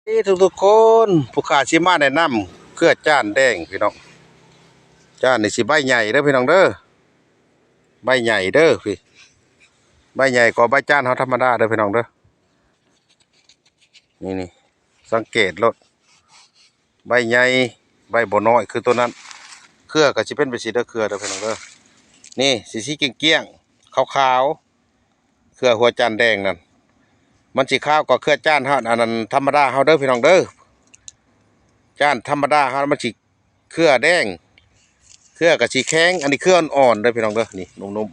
ເອີ ທຸກໆຄົນ ຜູ້ຂ້າຊິມາແນະນຳເຄືອຈານແດງພີ່ນ້ອງ. ຈານນີ້ຊິໃບໃຫຍ່ເດີພີ່ນ້ອງເດີ ໃບໃຫຍ່ເດີພີ່ ໃບໃຫຍ່ກວ່າໃບຈານເຮົາທຳມະດາເດີພີ່ນ້ອງເດີ. ນີ້ໆ ສັງເກດໂລດ ໃບໃຫຍ່ ໃບບໍ່ນ້ອຍຄືໂຕນັ້ນ. ເຄືອກໍຊິເປັນແບບຊີ້ເດີ ເຄືອເດີພີ່ນ້ອງເດີ. ນີ້ ສີ ສີກ້ຽງໆ ຂາວໆ ເຄືອຫົວຈານແດງນັ້ນ ມັນຊິຂາວກວ່າເຄືອຈານເຮົາ ອັນນັ້ນ ທຳມະດາເຮົາເດີພີ່ນ້ອງເດີ. ຈານທຳມະດາເຮົາມັນຊິເຄືອແດງ ເຄືອກໍຊິແຂງ. ອັນນີ້ເຄືອອ່ອນໆເດີພີ່ນ້ອງເດີ ນີ້ນຸ້ມ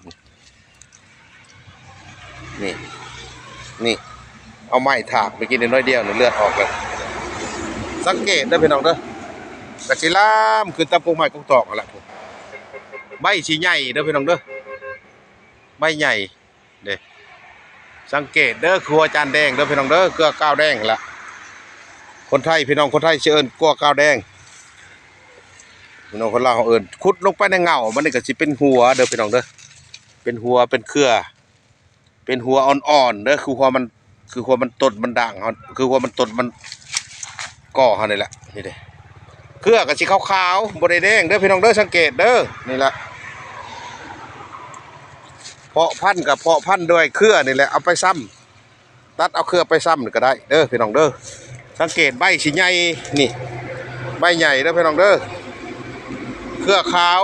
ໆ ນີ້ ນີ້ ເອົາໄມ້ຖາກໄປກິນໜ້ອຍດຽວນີ້ເລືອດອອກແລ້ວ. ສັງເກດເດີພີ່ນ້ອງເດີ ກໍຊິລາມຂຶ້ນຕາມກົກໄມ້ກົກຕອກຫັ້ນລະ. ໃບຊິໃຫຍ່ເດີພີ່ນ້ອງເດີ ໃບໃຫຍ່ເດ້. ສັງເກດເດີ ເຄືອຈານແດງເດີພີ່ນ້ອງເດີ ເຄືອກາວແດງຫັ້ນລະ. ຄົນໄທ ພີ່ນ້ອງຄົນໄທຊິເອີ້ນເຄືອກາວແດງ ພີ່ນ້ອງຄົນລາວເຮົາເອີ້ນ. ຂຸດລົງໄປໃນເຫງົ້າມັນນີ້ກໍຊິເປັນຫົວເດີພີ່ນ້ອງເດີ ເປັນຫົວ ເປັນເຄືອ ເປັນຫົວອ່ອນໆເດີ ຄືຫົວມັນ ຄືຫົວມັນຕົ້ນມັນດ່າງເຮົາ ຄືຫົວມັນຕົ້ນມັນກໍເຮົານີ້ແຫຼະ. ນີ້ເດ້ ເຄືອກໍຊິຂາວໆ ບໍ່ໄດ້ແດງເດີພີ່ນ້ອງເດີ ສັງເກດເດີ. ນີ້ແຫຼະ ເພາະພັນກໍເພາະພັນດ້ວຍເຄືອນີ້ແຫຼະ ເອົາໄປຊຳ ຕັດເອົາເຄືອໄປຊຳນີ້ກໍໄດ້ເດີພີ່ນ້ອງເດີ. ສັງເກດໃບຊິໃຫຍ່ ນີ້ ໃບໃຫຍ່ເດີພີ່ນ້ອງເດີ ເຄືອຂາວ